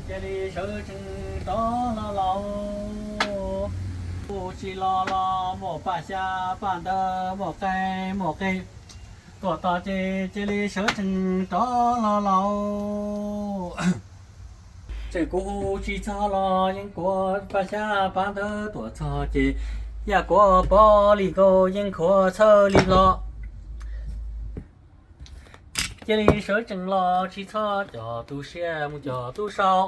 Cia li sawv tsees rov los laus. Kuv tsis los los muaj paj xya paj ntawv, muaj qaib muaj qe tuaj txog ces cia li sawv tsees rov los laus. Tseem kuv hu tsis txog los yeej kuav paj xya paj ntawv tuaj txog ces yaj kuav pov li nkaus yeej khuav txhawj li los. Cia li sawv tsees los tsis txhob coj tu siab mus coj tub sau.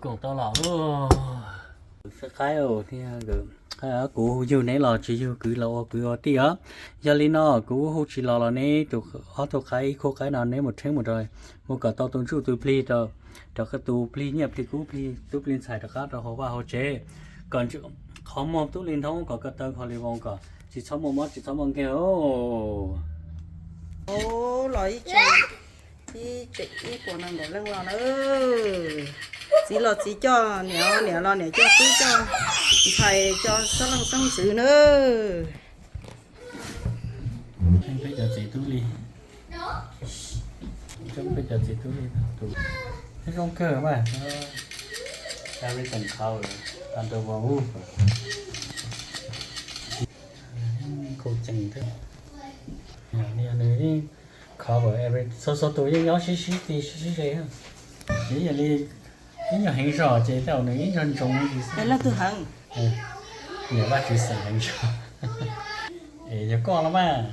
Koom tau los lub. Saib qaib, kuv yug neb los tsis yug kwv los ua kwv ua tij os. Yog li no kuv hu tsis los los neb tus ob tug qaib ib khub qaib no neb mus rheeb mus rau, mus kom tau tus ntsuj tus plig rau, rau tus plig nyiaj plig kub plig tub plig ntxhais rov qab rau hauv vaj hauv tsev, kom qhov muag tub li nthoob kom ko taw qhov li voo kom tsis txhob muaj mob tsis txhob muaj nkeeg. Los ib tsev, ib tsev ib puas nees nkaum leej los na. Txiv los txiv coj niam, niam los niam coj tub coj ntxhais coj xab leej xeeb ntxwv na. Peb cov txiv tub li, peb cov txiv tub li, zoo kawg mas. Everything covered under one roof. Cool thing thiab. Nws yeej cover every, txhua txhua tus yeej nyob sib sib ti sib sib ze. Nws yog li ib nyuag heev zog ces tej zaum nws ib nyuag ntsoov li xwb. Leej twg heev? Niam Vaj Tswv xeem heev zog. Es yog koj los mas.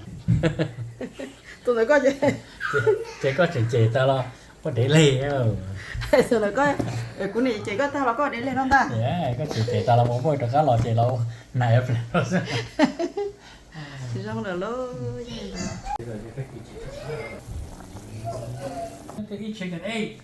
Tus ntawd koj ces, ces koj tseem cem tag los koj dev leg. Tus ntawd koj, kuv niam cem koj tag los koj dev leg no ntag. Koj tseem cem tag los mus muaj rov qab los ces los nais plas xwb. Zoo lawm lauj. Each chicken eight.